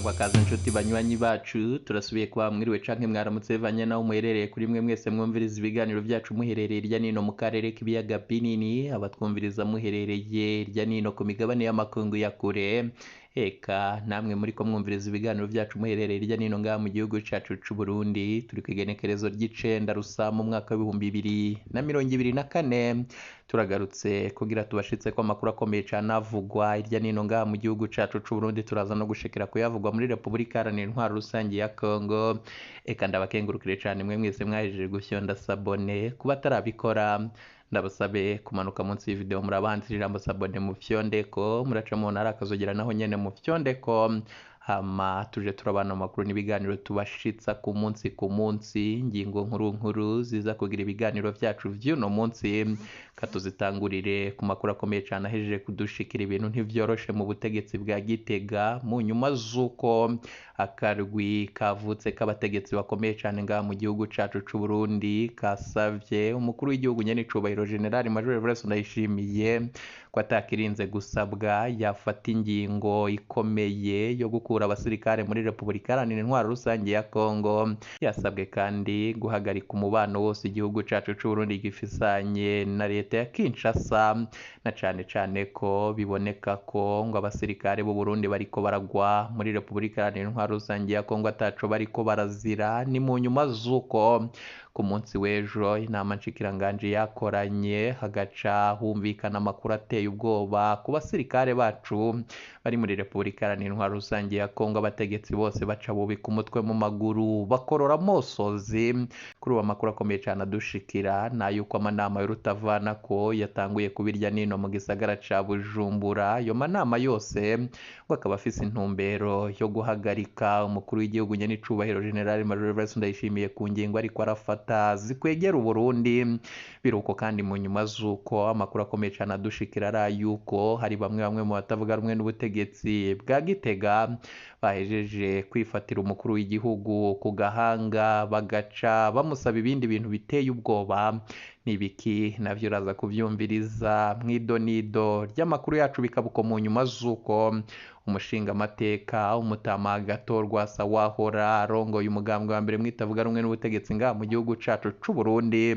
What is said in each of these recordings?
Sangwa kaze nshuti banywanyi bacu, turasubiye kuba mwiriwe canke mwaramutse bivanye naho muherereye. Kuri mwe mwese mwumviriza ibiganiro vyacu muherereye irya nino mu karere k'ibiyaga binini, abatwumviriza muherereye irya nino ku migabane y'amakungu ya kure, eka namwe muriko mwumviriza ibiganiro vyacu muherereye irya nino ngaha mu gihugu cacu c'Uburundi. Turi kw'igenekerezo ry'icenda Rusama umwaka w'2024, turagarutse kugira tubashitseko amakuru akomeye cane avugwa irya nino ngaha mu gihugu cacu c'Uburundi. Turaza no gushikira kuyavugwa muri Repubulika Iharanira Intwaro Rusangi ya Kongo. Eka ndabakengurukire cane mwe mwese mwahejeje gufyonda sabone. Kuba atarabikora, ndabasabe kumanuka munsi y'ivideo, murabahanditse ijambo "s'abonner", mufyondeko. Muraca mubona ari akazogera, naho nyene mufyondeko, hama tuje turabana mu makuru n'ibiganiro tubashitsa ku munsi ku munsi. Ingingo nkuru nkuru ziza kugira ibiganiro vyacu vy'uno munsi, katuzitangurire ku makuru akomeye cane ahejeje kudushikira. Ibintu ntivyoroshe mu butegetsi bwa Gitega, mu nyuma z'uko akarwi kavutse k'abategetsi bakomeye cane ngaha mu gihugu cacu c'Uburundi kasavye umukuru w'igihugu nyene icubahiro General Major Evariste Ndayishimiye ko atakirinze gusabwa yafata ingingo ikomeye yo gukura abasirikare muri Repubulika Iharanira Intwaro Rusange ya Kongo. Yasabwe kandi guhagarika umubano wose igihugu cacu c'Uburundi gifisanye na leta ya Kinshasa, na cane cane ko biboneka ko ngo abasirikare b'u Burundi bariko baragwa muri Repubulika Iharanira Intwaro Rusange ya Kongo ataco bariko barazira. Ni mu nyuma z'uko ku munsi w'ejo inama nshikiranganji yakoranye, hagaca humvikana amakuru ateye ubwoba ku basirikare bacu bari muri Repubulika Iharanira Intwaro Rusange ya Kongo. Abategetsi bose baca bubika umutwe mu maguru, bakorora amosozi. Kuri ubu amakuru akomeye cane adushikira ni ay'uko amanama y'urutavanako yatanguye kuba irya nino mu gisagara ca Bujumbura. Ayo manama yose ngo akaba afise intumbero yo guhagarika umukuru w'igihugu nyene icubahiro General Major Evariste Ndayishimiye ku ngingo ariko arafata zikwegera Uburundi. Biruko kandi mu nyuma z'uko amakuru akomeye cane adushikira ari ay'uko hari bamwe bamwe mu batavuga rumwe n'ubutegetsi bwa Gitega bahejeje kwifatira umukuru w'igihugu ku gahanga, bagaca bamusaba ibindi bintu biteye ubwoba. Nibiki navyo uraza kuvyumviriza mw'idonido ry'amakuru yacu. Bikaba uko mu nyuma z'uko umushingamateka umutama Agathon Rwasa arongoye umugambwe wa mbere mwitavuga rumwe n'ubutegetsi ngaha mu gihugu cacu c'Uburundi,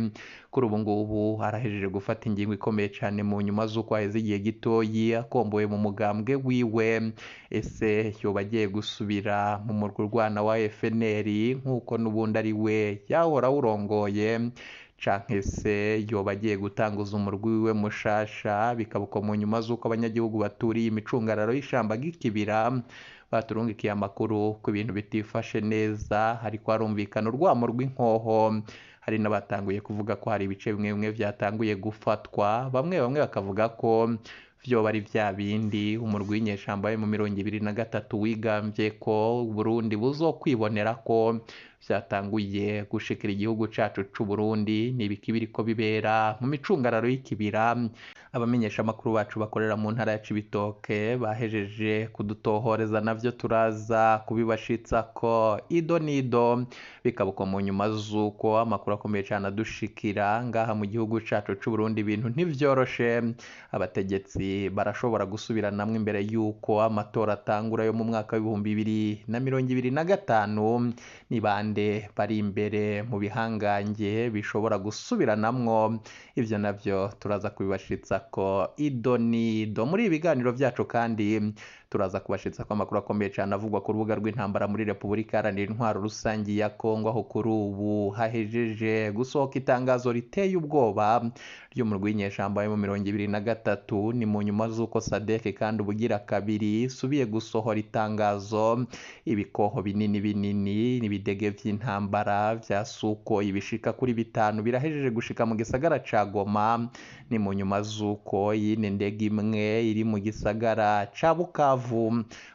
kuri ubu ngubu arahejeje gufata ingingo ikomeye cane mu nyuma z'uko haheze igihe gitoyi akombowe mu mugambwe wiwe. Ese yoba agiye gusubira mu murwi urwana wa FNL nk'uko n'ubundi ari we yahora awurongoye, canke se yoba agiye gutanguza umurwi wiwe mushasha? Bikaba uko mu nyuma z'uko abanyagihugu baturiye imicungararo y'ishamba ry'ikibira baturungikiye amakuru ku bintu bitifashe neza, hariko harumvikana urwamo rw'inkoho. Hari n'abatanguye kuvuga ko hari ibice bimwe bimwe vyatanguye gufatwa, bamwe bamwe bakavuga ko vyoba ari vya bindi umurwi w'inyeshamba mu 23 wigambye ko Burundi buzokwibonera ko vyatanguye gushikira igihugu cacu c'Uburundi. Nibiki biriko bibera mu micungararo y'ikibira? Abamenyesha amakuru bacu bakorera mu ntara ya Cibitoke bahejeje kudutohoreza, navyo turaza kubibashitsako ido nido. Bikaba uko mu nyuma z'uko amakuru akomeye cane adushikira ngaha mu gihugu cacu c'Uburundi, ibintu ntivyoroshe. Abategetsi barashobora gusubiranamwo imbere y'uko amatora atangura yo mu mwaka w'2025. Ni bande bari imbere mu bihangange bishobora gusubiranamwo? Ivyo navyo turaza kubibashitsako ido nido muri ibi biganiro vyacu. Kandi turaza kubashitsako amakuru akomeye cane avugwa ku rubuga rw'intambara muri Repubulika Iharanira Intwaro Rusangi ya Kongo, aho kuri ubu hahejeje gusohoka itangazo riteye ubwoba ry'umurwi w'inyeshamba yo mu 23. Ni mu nyuma z'uko SADC kandi ubugira kabiri isubiye gusohora itangazo. Ibikoho binini binini n'ibidege vy'intambara vya Sukhoi ibishika kuri 5 birahejeje gushika mu gisagara ca Goma. Ni mu nyuma z'uko yine ndege imwe iri mu gisagara ca Bukavu.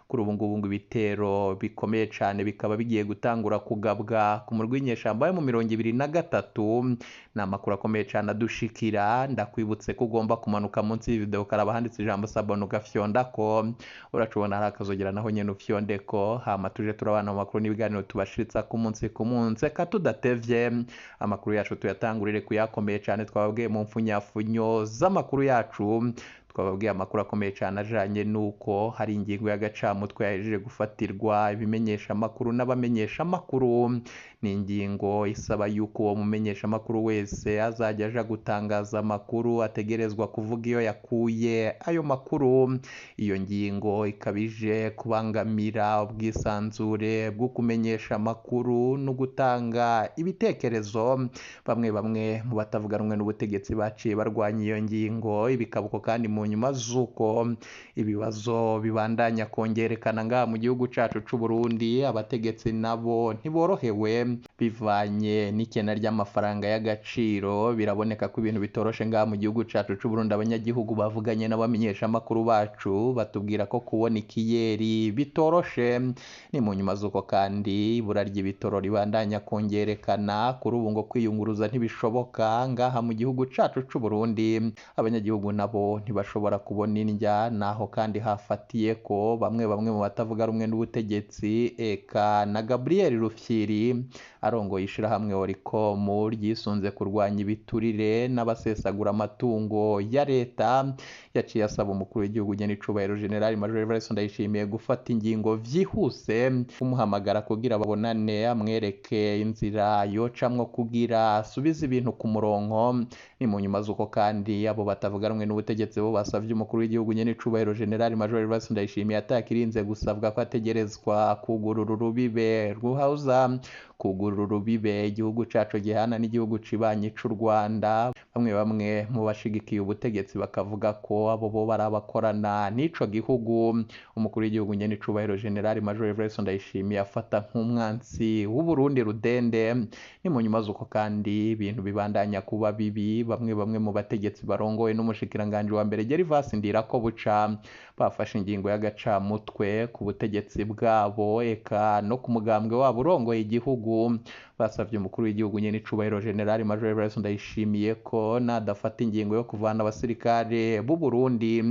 Kuri ubu ngubu ngo ibitero bikomeye cane bikaba bigiye gutangura kugabwa ku murwi w'inyeshamba yo mu 23. Ni amakuru akomeye cane adushikira. Ndakwibutse ko ugomba kumanuka munsi y'ivideo, ukaraba handitse ijambo "s'abonner", ugafyondako. Uracubona hari akazogera, naho nyene ufyondeko, hama tuje turabana mu makuru n'ibiganiro tubashitsa ku munsi ku munsi. Eka tudatevye, amakuru yacu tuyatangurire kuyakomeye cane twababwiye mu mfunyafunyo z'amakuru yacu. Twababwiye amakuru akomeye cyane ajanye n'uko hari ingingo y'agacamutwe yahejeje gufatirwa ibimenyesha amakuru n'abamenyesha amakuru. Ni ingingo isaba yuko uwo mumenyesha amakuru wese azajya aja gutangaza amakuru ategerezwa kuvuga iyo yakuye ayo makuru. Iyo ngingo ikabije kubangamira ubwisanzure bwo kumenyesha amakuru no gutanga ibitekerezo. Bamwe bamwe mu batavuga rumwe n'ubutegetsi baciye barwanya iyo ngingo. Ibikabuko kandi mu nyuma z'uko ibibazo bibandanya kongerekana ngaha mu gihugu cacu c'u Burundi, abategetsi nabo ntiborohewe bivanye n'ikena ry'amafaranga y'agaciro. Biraboneka ko ibintu bitoroshe ngaha mu gihugu cacu c'u Burundi. Abanyagihugu bavuganye n'abamenyesha amakuru bacu batubwira ko kubona ikiyeri bitoroshe. Ni mu nyuma z'uko kandi ibura ry'ibitoro ribandanya kongerekana. Kuri ubu ngo kwiyunguruza ntibishoboka ngaha mu gihugu cacu c'u Burundi. Abanyagihugu nabo ntibashobora kubona indya, naho kandi hafatiye ko bamwe bamwe mu batavuga rumwe n'ubutegetsi eka na Gabriel Rufyiri arongoye ishirahamwe Oricom ryisunze kurwanya ibiturire n'abasesagura amatungo ya leta, yaciye asaba umukuru w'igihugu nyenicubahiro General Major Evariste Ndayishimiye gufata ingingo vyihuse, kumuhamagara kugira babonane, amwereke inzira yocamwo kugira asubize ibintu ku murongo. Ni mu nyuma z'uko kandi abo batavuga rumwe n'ubutegetsi bo basavye umukuru w'igihugu nyenicubahiro General Major Evariste Ndayishimiye atakirinze gusabwa ko ategerezwa kugurura urubibe rwuhauza kugurura urubibe igihugu cacu gihana n'igihugu cibanyi c'u Rwanda. Bamwe bamwe mu bashigikiye ubutegetsi bakavuga ko abo bo barabakorana n'ico gihugu. Umukuru w'igihugu nyenicubahiro General Major Evariste Ndayishimiye afata nk'umwansi w'Uburundi rudende. Ni mu nyuma z'uko kandi ibintu bibandanya kuba bibi, bamwe bamwe mu bategetsi barongowe n'umushikiranganji wa mbere Gervas Ndirakobuca bafashe ingingo y'agacamutwe ku butegetsi bwabo eka no ku mugambwe wabo urongoye igihugu. Basavye umukuru w'igihugu nyenicubahiro General Major Evariste Ndayishimiye ko nadafata ingingo yo kuvana abasirikare b'u Burundi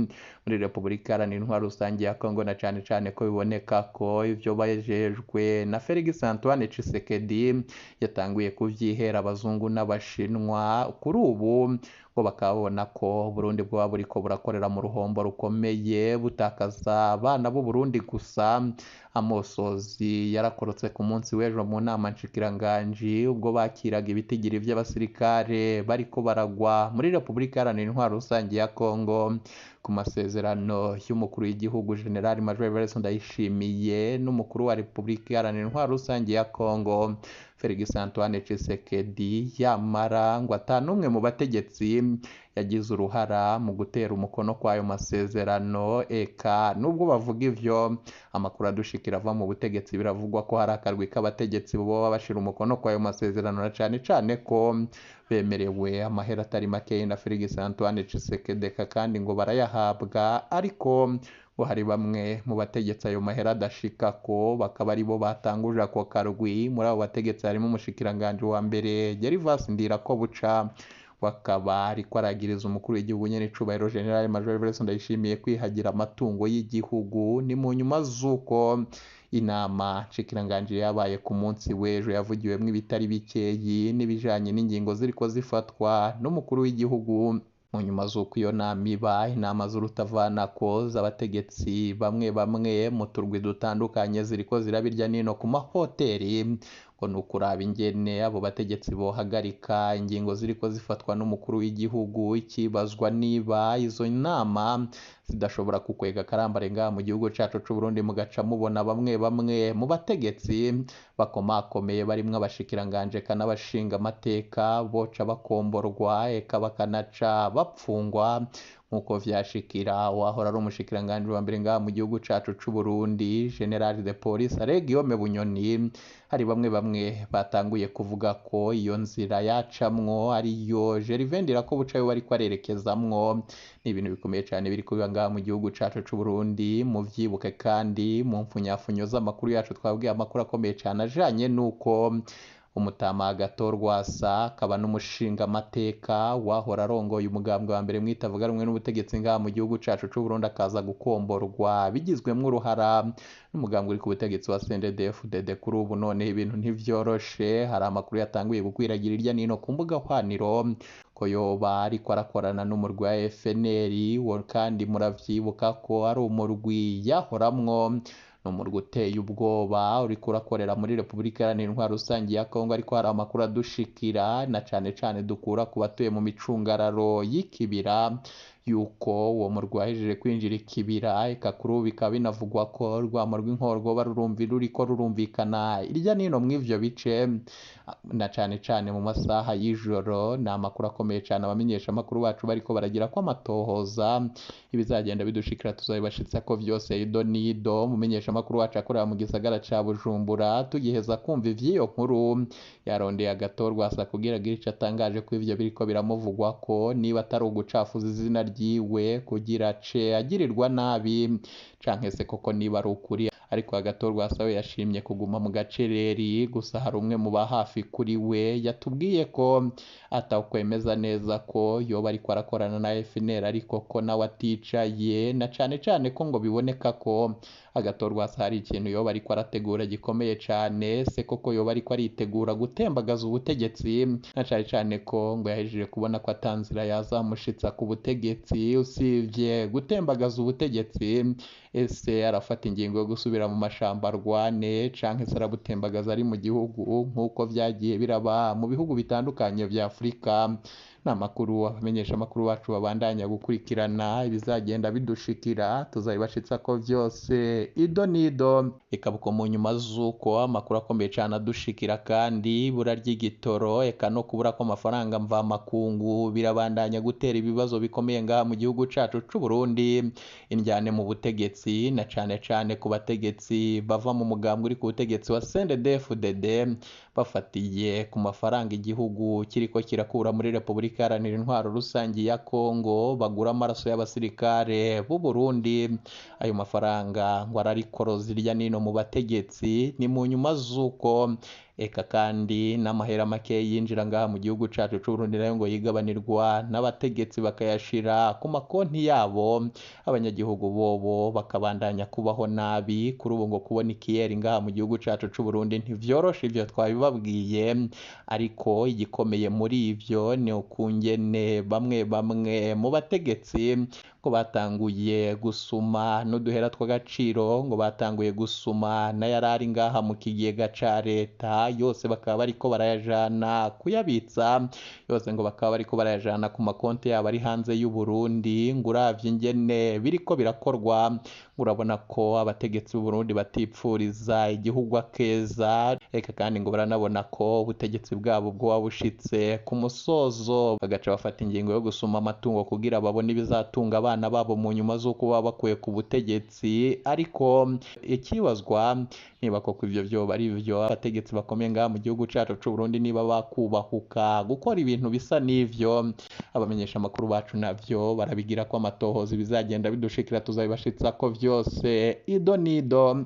muri Repubulika Iharanira Intwaro Rusange ya Kongo, na cane cane ko biboneka ko ivyo bajejwe na Felix Antoine Tshisekedi yatanguye kuvyihera abazungu n'abashinwa. Kuri ubu ngo bakaba babona ko Burundi bwoba buriko burakorera mu ruhombo rukomeye, butakaza abana b'u Burundi gusa. Amosozi yarakorotse ku munsi w'ejo mu nama nshikiranganji ubwo bakiraga ibitigiri vy'abasirikare bariko baragwa muri Repubulika Iharanira Intwaro Rusange ya Kongo ku masezerano y'umukuru w'igihugu General Major Evariste Ndayishimiye n'umukuru wa Repubulika Iharanira Intwaro Rusange ya Kongo Felix Antoine Tshisekedi. Yamara ngo atanumwe mu bategetsi yagize uruhara mu gutera umukono kw'ayo masezerano. Eka nubwo bavuga ivyo, amakuru adushikira ava mu butegetsi biravugwa ko hari akarwi k'abategetsi boba bashira umukono kw'ayo masezerano, na cane cane ko bemerewe amahera atari makeyi na Felix Antoine Tshisekedi, kandi ngo barayahabwa, ariko ngo hari bamwe mu bategetsi ayo mahera adashika ko bakaba aribo batanguje ako karwi. Muri abo bategetsi harimo umushikiranganji wa mbere Gervas Ndirakobuca, bakaba ariko aragiriza umukuru w'igihugu nyenicubahiro General Major Evariste Ndayishimiye kwihagira amatungo y'igihugu. Ni mu nyuma z'uko inama nshikiranganji yabaye ku munsi w'ejo yavugiwemwo ibitari bikeyi n'ibijanye n'ingingo ziriko zifatwa n'umukuru w'igihugu. Mu nyuma z'uko iyo nama iba, inama z'urutavanako z'abategetsi bamwe bamwe mu turwi dutandukanye ziriko ziraba irya nino ku mahoteli, ngo ni ukuraba ingene abo bategetsi bohagarika ingingo ziriko zifatwa n'umukuru w'igihugu. Ikibazwa niba izo nama zidashobora kukwega akarambare ngaha mu gihugu cacu c'u Burundi, mugaca mubona bamwe bamwe mu bategetsi bakomakomeye barimwo abashikiranganje eka n'abashinga amateka boca bakomborwa eka bakanaca bapfungwa, nk'uko vyashikira uwahora ari umushikiranganji wa mbere ngaha mu gihugu cacu c'u Burundi General de Police Alain Guillaume Bunyoni. Hari bamwe bamwe batanguye kuvuga ko iyo nzira yacamwo ariyo Gervais Ndirakobuca yoba ariko arerekezamwo. Ni ibintu bikomeye cane biri kuba ngaha mu gihugu cacu c'u Burundi. Muvyibuke kandi mu mfunyafunyo z'amakuru yacu twabwiye amakuru akomeye cane ajanye n'uko Umutama Agathon Rwasa akaba n'umushingamateka wahora arongoye umugambwe wa mbere mwitavuga rumwe n'ubutegetsi ngaha mu gihugu cacu c'u Burundi, akaza gukomborwa bigizwemwo uruhara n'umugambwe uri ku butegetsi wa CNDD-FDD. Kuri ubu noneho ibintu ntivyoroshe, hari amakuru yatanguye gukwiragira irya nino ku mbuga hwaniro ko yoba ariko arakorana n'umurwi wa FNL, wo kandi muravyibuka ko ari umurwi yahoramwo, n'umurwi uteye ubwoba uriko urakorera muri Repubulika Iharanira Intwaro Rusangi ya Kongo. Ariko hari amakuru adushikira na cane cane dukura ku batuye mu micungararo y'ikibira yuko uwo murwi wahejeje kwinjira ikibira, eka kuri ubu bikaba binavugwa ko urwamo rw'inkorwoba ruriko rurumvikana irya nino mw'ivyo bice, na cane cane mu masaha y'ijoro. Ni amakuru akomeye cane abamenyesha amakuru bacu bariko baragira ko amatohoza, ibizagenda bidushikira tuzabibashitsa ko vyose ido nido. Umumenyesha amakuru wacu akorera mu gisagara ca Bujumbura, tugiheza kumva ivy'iyo nkuru, yarondeye Agathon Rwasa kugira agire ico atangaje ko ivyo biriko biramuvugwa ko niba atari ugucafuza izina ryiwe kugira ace agirirwa nabi canke se koko niba ari ukuri. Ariko Agathon Rwasa we yashimye kuguma mu gacereri, gusa hari umwe mu ba hafi kuri we yatubwiye ko atakwemeza neza ko yoba ariko arakorana na FNL, ariko ko nawe aticaye, na cane cane ko ngo biboneka ko Agathon Rwasa hari ikintu yoba ariko arategura gikomeye cane, se koko yoba ariko aritegura gutembagaza ubutegetsi, na cane cane ko ngo yahejeje kubona ko ata nzira yazamushitsa ku butegetsi usivye gutembagaza ubutegetsi. Ese arafata ingingo yo gusubira mu mashamba arwane, canke se arabutembagaza ari mu gihugu nk'uko vyagiye biraba mu bihugu bitandukanye vya Afurika? Ni amakuru abamenyesha amakuru bacu babandanya gukurikirana, ibizagenda bidushikira tuzabibashitsa ko vyose ido nido. Eka buko mu nyuma z'uko amakuru akomeye cane adushikira, kandi ibura ry'igitoro eka no kubura kw'amafaranga mvamakungu birabandanya gutera ibibazo bikomeye ngaha mu gihugu cacu c'u Burundi. Indyane mu butegetsi na cane cane ku bategetsi bava mu mugambwe uri ku butegetsi wa CNDD-FDD, bafatiye ku mafaranga igihugu kiriko kirakura muri Repubulika Iharanira Intwaro Rusangi ya Kongo, bagura amaraso y'abasirikare b'u Burundi. Ayo mafaranga ngo ararikoroza irya nino mu bategetsi. Ni mu nyuma z'uko eka kandi n'amahera make yinjira ngaha mu gihugu cacu c'u Burundi nayo ngo yigabanirwa n'abategetsi bakayashira ku makonti yabo, abanyagihugu bobo bakabandanya kubaho nabi. Kuri ubu ngo kubona ikiyeri ngaha mu gihugu cacu c'u Burundi ntivyoroshe, ivyo twabibabwiye, ariko igikomeye muri ivyo ni ukungene bamwe bamwe mu bategetsi ngo batanguye gusuma n'uduhera tw'agaciro, ngo batanguye gusuma n'ayarari ngaha mu kigega ca leta yose, bakaba bariko barayajana kuyabitsa yose, ngo bakaba bariko barayajana ku makonti yabo ari hanze y'u Burundi. Ngo uravye ingene biriko birakorwa, urabona ko abategetsi b'u Burundi batipfuriza igihugu akeza, eka kandi ngo baranabona ko ubutegetsi bwabo bwoba bushitse ku musozo, bagaca bafata ingingo yo gusuma amatungo kugira babone ibizatunga abana babo mu nyuma z'uko baba bakuye ku butegetsi. Ariko ikibazwa niba koko ivyo vyoba ari vyo, abategetsi bakomeye ngaha mu gihugu cacu c'u Burundi niba bakubahuka gukora ibintu bisa n'ivyo. Abamenyesha amakuru bacu navyo barabigira ko amatohoza, ibizagenda bidushikira tuzabibashitsa ko vyose ido nido.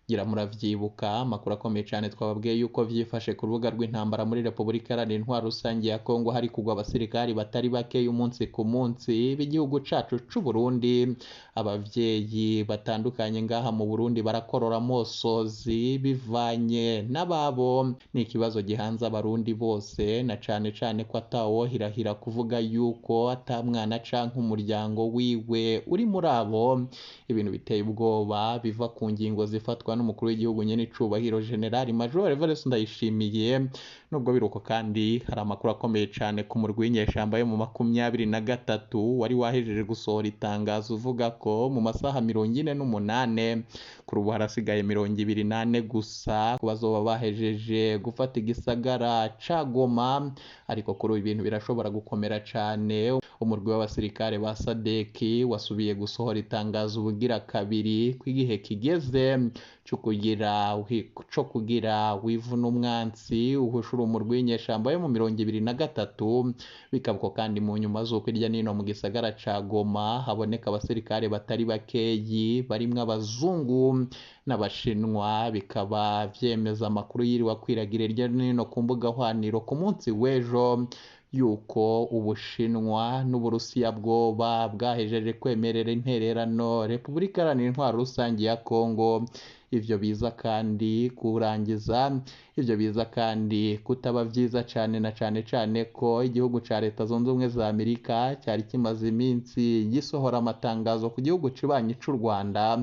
Ngira muravyibuka amakuru akomeye cane twababwiye yuko vyifashe ku rubuga rw'intambara muri Repubulika Iharanira Intwaro Rusangi ya Kongo, hari kugwa abasirikari batari bake umunsi ku munsi b'igihugu cacu c'u Burundi. Abavyeyi batandukanye ngaha mu Burundi barakorora amosozi bivanye n'ababo. Ni ikibazo gihanze abarundi bose, na cane cane ko atawohirahira kuvuga yuko ata mwana canke umuryango wiwe uri muri abo. Ibintu biteye ubwoba biva ku ngingo zifatwa n'umukuru w'igihugu nyene icubahiro General Major Evariste Ndayishimiye. Nubwo biruko kandi hari amakuru akomeye cane ku murwi w'inyeshamba yo mu 23 wari wahejeje gusohora itangazo uvuga ko mu masaha 48, kuri ubu harasigaye 24 gusa ku bazoba bahejeje gufata igisagara ca Goma. Ariko kuri ubu ibintu birashobora gukomera cane. Umurwi w'abasirikare ba SADC wasubiye gusohora itangazo ubugira kabiri ko igihe kigeze co kugira wivuna umwansi uhushura umurwi w'inyeshamba yo mu 2023. Bikaba kandi mu nyuma z'uko hirya nino mu gisagara ca Goma haboneka abasirikare batari bakeyi barimwo abazungu n'abashinwa, bikaba vyemeza amakuru yiriwe akwiragira hirya nino ku mbuga hwaniro ku munsi w'ejo yuko Ubushinwa n'Uburusiya bwoba bwahejeje kwemerera intererano Repubulika Iharanira Intwaro Rusange ya Kongo. Ivyo biza kandi kurangiza, ivyo biza kandi kutaba vyiza cane, na cane cane ko igihugu ca Leta Zunze Ubumwe za Amerika cari kimaze iminsi gisohora amatangazo ku gihugu cibanyi c'u Rwanda,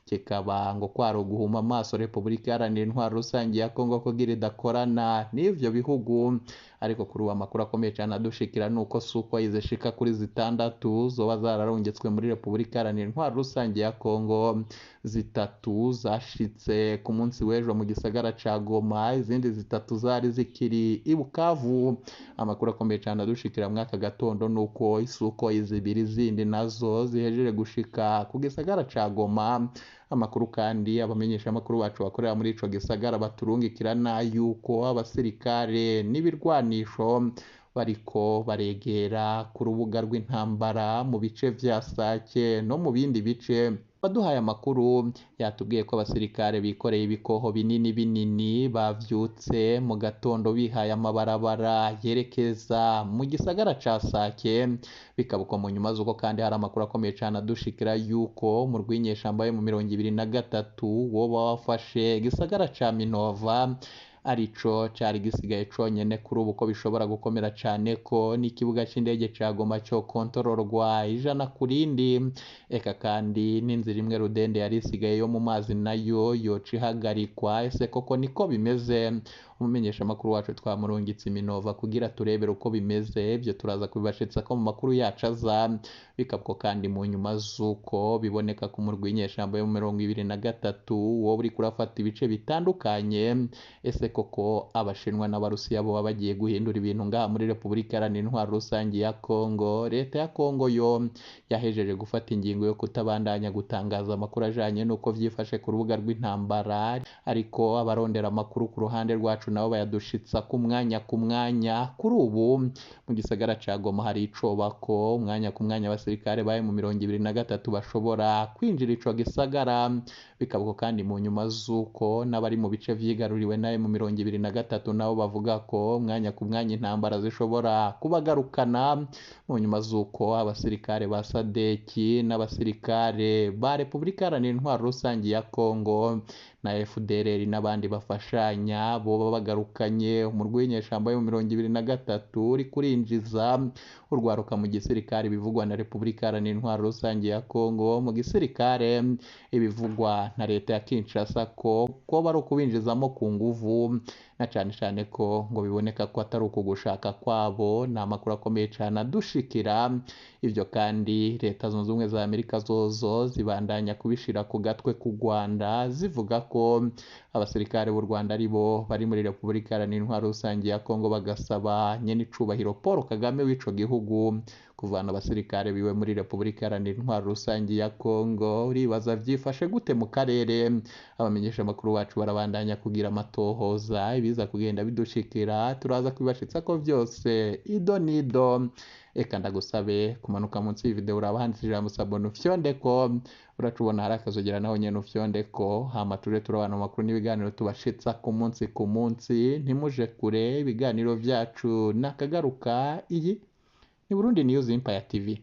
kikaba ngo kwari uguhuma amaso Repubulika Iharanira Intwaro Rusange ya Kongo kugira idakorana n'ivyo bihugu. Ariko kuri ubu amakuru akomeye cane adushikira nuko Sukhoi zishika kuri 6 zoba zararungitswe muri Repubulika Iharanira Intwaro Rusange ya Kongo, 3 zashitse ku munsi w'ejo mu gisagara ca Goma, izindi 3 zari zikiri i Bukavu. Amakuru akomeye cane adushikira mw'aka gatondo nuko Sukhoi 2 zindi nazo zihejeje gushika ku gisagara ca Goma. Amakuru kandi abamenyesha amakuru bacu bakorera muri ico gisagara baturungikirana yuko abasirikare n'ibirwanisho bariko baregera ku rubuga rw'intambara mu bice vya Sake no mu bindi bice. Baduhaye amakuru yatubwiye ko abasirikare bikoreye ibikoho binini binini bavyutse mu gatondo bihaye amabarabara yerekeza mu gisagara ca Sake. Bikaba uko mu nyuma z'uko kandi hari amakuru akomeye cane adushikira yuko mu rw'inyeshamba yo mu 2023 woba wafashe igisagara ca Minova, arico cari gisigaye conyene kuri ubu ko bishobora gukomera cane ko n'ikibuga c'indege ca Goma co kontororwa 100%. Eka kandi n'inzira imwe rudende yari isigaye yo mu mazi nayo yoca ihagarikwa. Ese koko niko bimeze? Umumenyesha amakuru wacu twamurungitse Minova kugira turebere uko bimeze, ivyo turaza kubibashitsa ko mu makuru yacu aza. Bikabwo kandi mu nyuma z'uko biboneka ku murwi w'inyeshamba yo mu 2023 woba uriko urafata ibice bitandukanye. Ese koko Abashinwa n'Abarusiya boba bagiye guhindura ibintu ngaha muri Repubulika Iharanira Intwaro Rusange ya Kongo? Leta ya Kongo yo yahejeje gufata ingingo yo kutabandanya gutangaza amakuru ajanye n'uko vyifashe ku rubuga rw'intambara, ariko abarondera amakuru ku ruhande rwacu nabo bayadushitsa ku mwanya ku mwanya. Kuri ubu mu gisagara ca Goma hari icobako umwanya ku mwanya abasirikare baye mu 2023 bashobora kwinjira ico gisagara. Bikaba kandi mu nyuma z'uko n'abari mu bice vyigaruriwe nayo mu 2023 nabo bavuga ko umwanya ku mwanya intambara zishobora kubagarukana, mu nyuma z'uko abasirikare ba SADC n'abasirikare ba Repubulika Iharanira Intwaro Rusange ya Kongo na FDLR n'abandi bafashanya boba bagarukanye umurwi w'inyeshamba yo mu 2023 uri kurinjiza urwaruka mu gisirikare, ibivugwa na Repubulika Iharanira Intwaro Rusange ya Kongo mu gisirikare, ibivugwa na leta ya Kinshasa ko koba ari ukubinjizamo ku nguvu, na cane cane ko ngo biboneka ko atari ukugushaka kwabo. Ni amakuru akomeye cane adushikira. Ivyo kandi Leta Zunze Ubumwe za Amerika zozo zibandanya kubishira ku gatwe ku Rwanda, zivuga ko abasirikare b'u Rwanda aribo bari muri Repubulika Iharanira Intwaro Rusange ya Kongo, bagasaba nyenicubahiro Paul Kagame w'ico gihugu kuvana abasirikare biwe muri Repubulika Iharanira Intwaro Rusange ya Kongo. Uribaza vyifashe gute mu karere? Abamenyesha amakuru bacu barabandanya kugira amatohoza, ibiza kugenda bidushikira turaza kubibashitsa ko vyose ido nido. Eka ndagusabe kumanuka munsi y'ivideo uraba handitse ijambo sabone ufyondeko, uracubona hari akazogera naho nyene ufyondeko, hama tuje turabana amakuru n'ibiganiro tubashitsa ku munsi ku munsi. Ntimuje kure, ibiganiro vyacu nakagaruka. Iyi ni Burundi News Empire TV.